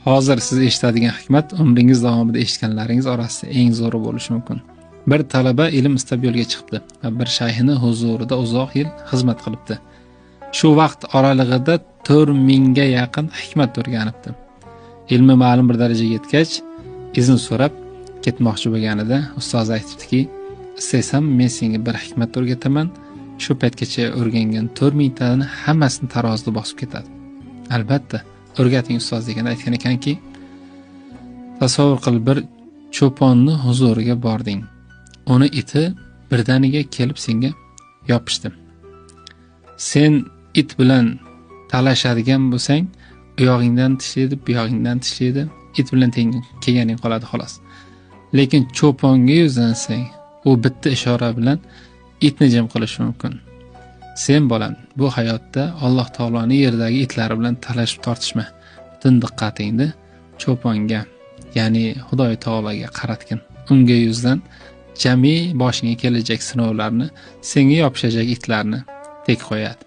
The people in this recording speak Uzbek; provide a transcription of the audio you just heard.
Hozir siz eshitadigan hikmat umringiz davomida eshitganlaringiz orasida eng zo'ri bo'lishi mumkin. Bir talaba ilm istab yo'lga chiqibdi va bir shayxini huzurida uzoq yil xizmat qilibdi. Shu vaqt oralig'ida 4000 ga yaqin hikmat o'rganibdi. Ilmi ma'lum bir darajaga yetgach, izn so'rab ketmoqchi bo'lganida ustozi aytibdiki, "Istaysam men senga bir hikmat o'rgataman, shu paytgacha o'rgangan 4000 tani hammasini tarozida bosib ketadi." Albatta, o'rgating ustoz deganda aytgan ekanki, tasavvur qil, bir cho'ponni huzuriga bording. Uni iti birdaniga kelib senga yopishdi. Sen it bilan talashadigan bo'lsang, u yog'ingdan tishlaydi, bu yog'ingdan tishlaydi, it bilan teng kelganing qoladi xolos. Lekin cho'ponga yuzlansang, u bitta ishora bilan itni jim qilishi mumkin. Sen bolam, bu hayotda Alloh taoloning yerdagi itlari bilan talashib tortishma. Butun diqqatingni cho'ponga, ya'ni Xudoy taologa qaratgin. Unga yuzlan, jami boshingga kelajak sinovlarni, senga yopishajak itlarni tek qo'yadi.